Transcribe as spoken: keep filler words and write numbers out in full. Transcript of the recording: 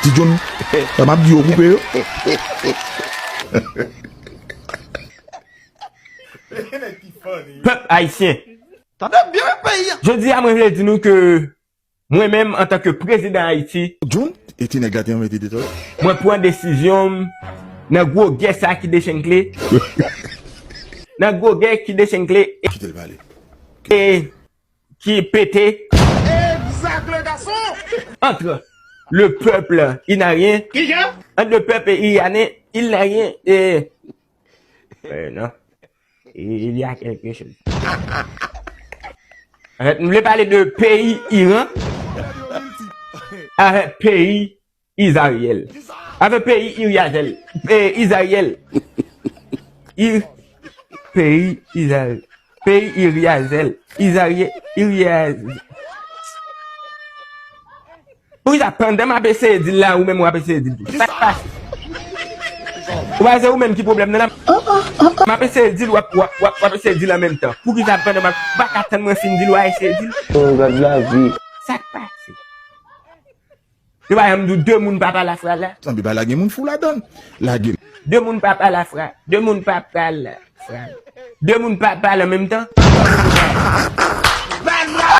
Ti John, sa m ap di yo koupe yo. Pèp ayisyen, Tande byen peyi a. Jodi a mwen vle di nou ke mwen menm antanke prezidan Ayiti, John, e ti nèg la te anmete detò. Mwen pran desizyon m nan gwo gè sa ki dechengle. Nan gwo gè ki dechengle e, Kite l pale. e ki pete Exact, le garçon. Entre le peuple iranien, Kijan? Entre le peuple iranien, il n'a rien, e, e, non. Il y a quelque chose. Anfèt, m vle pale de peyi Iran avèk peyi Izrayèl. Avèk peyi Iryazèl. E, Izrayèl. Ir, peyi Izrayèl. Peyi Iryazèl. Izrayèl. Iryazèl. Poukisa pandan m ap eseye di l la, ou menm w ap eseye di l tou? Sa k pase? Ou pa se ou menm ki pwoblèm nan la? M ap eseye di l, w ap, w ap, w ap, w ap eseye di l an menm tan. Poukisa pandan m ap, ou pa ka tann mwen fin di l, w a eseye di l? Oh, gad lavi. Sa k pase? Yo pa janm di w de moun pa pale a frè a la? Sanble pa lage moun fou ladan. Lage. De moun pa pale a frè a. De moun pa pale a frè a. De moun pa pale an menm tan.